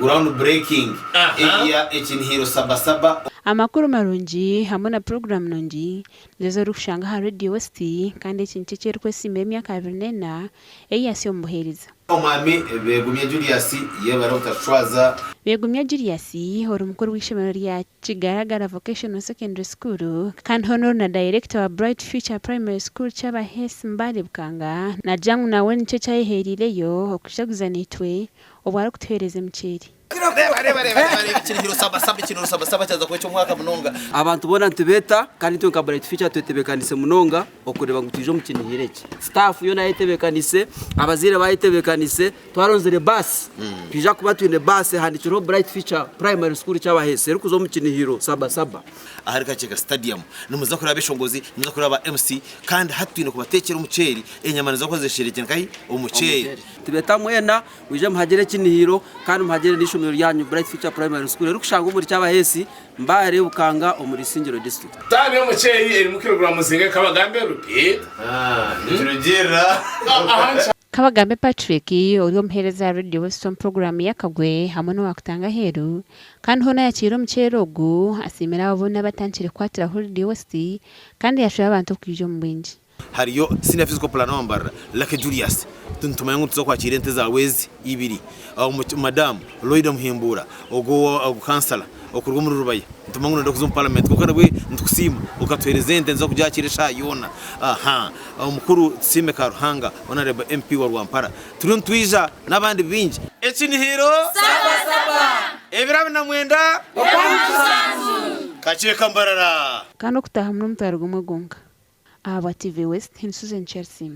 Ground breaking eya Ekinihiro Saba Saba. Amakuru marungi hamwe na puroguraamu nungi nizo ezi orikushanga aha Radio West kandi eki nikyo eki erikwesiimira emyaka 24 ei yaasya omu buheereza. Omwami Begumya Julius yebare obutatushwaza. Begumya Julius ori mukuru w'eishomero rya Kigaragara Vocational Secondary School kandi hoona ori na dayirekita wa Bright Future Primary School Kyabahesi Mbale Bukanga naagira ngu nawe nikyo eki ayeheereireyo okujaguza naitwe obwo arikutuheereza emiceeri. Reeba reeba reeba reeba reeba ekinihiro saba saba ekinihiro saba saba kyaza kuba eky'omwaka munonga. Abantu boona nitubeeta kandi itwe nka Bright Future twetebeekanise munonga okureeba ngu twija omu kinihiro eki. Staff yoona ayetebeekanise, abazaire bayetebeekanise, twaronzire baasi, twija kuba twine baasi ehandiikirweho Bright Future Primary School Kyabahesi erikuza omu kinihiro saba saba. Ahari Kakyeka Stadium nimuza kureeba abeshongozi, nimuza kureeba ba MC kandi hati twine kubateekyera omuceeri, enyama niziza kuba zesherekire nkahi? Omuceeri. Nitubeeta mwena Mwije muhagire ekinihiro kandi muhagire n'eishomero ryanyu Bright Future Primary School erikushangwa omuri Kyabaheesi, Mbale, Bukanga omuri Isingiro District. Taani y'omuceeri erimu kiloguramu zingahi Kabagambe Repeat. Nikirugiirira. Kabagambe Patrick ori omuheereza aha Radio West omu puroguraamu y'Akagwe hamwe n'owakutanga aheeru kandi hoona ayakiire omuceeri ogu asiimire abo boona abatandikire kukwatiraho Radio West kandi yashaba abantu okwija omu bwingi. Hariyo Senior Physical Planner wa Mbarara, Lucky Julius, Nitumanya ngu nituza kwakiira ente zaawe ezi ibiri. Madamu Loida Muhimbuura, ogwo kansala okuruga omuri Rubaya, nitumanya ngu noyenda kuza omu Paramenti kwonka nabwe nitukusiima okatuheereza ente nituza kugyakiira eshaaha yoona. Omukuru Tusiime Karuhanga, Honourable MP wa Rwampara, turiyo nitwija n'abandi baingi. Ekinihiro, Ebiro 29, Kakyeka Mbarara. Kandi okutaahamu n'omutwaro gumwe gwonka. Ahabwa TV West, ni Susan Chelsea.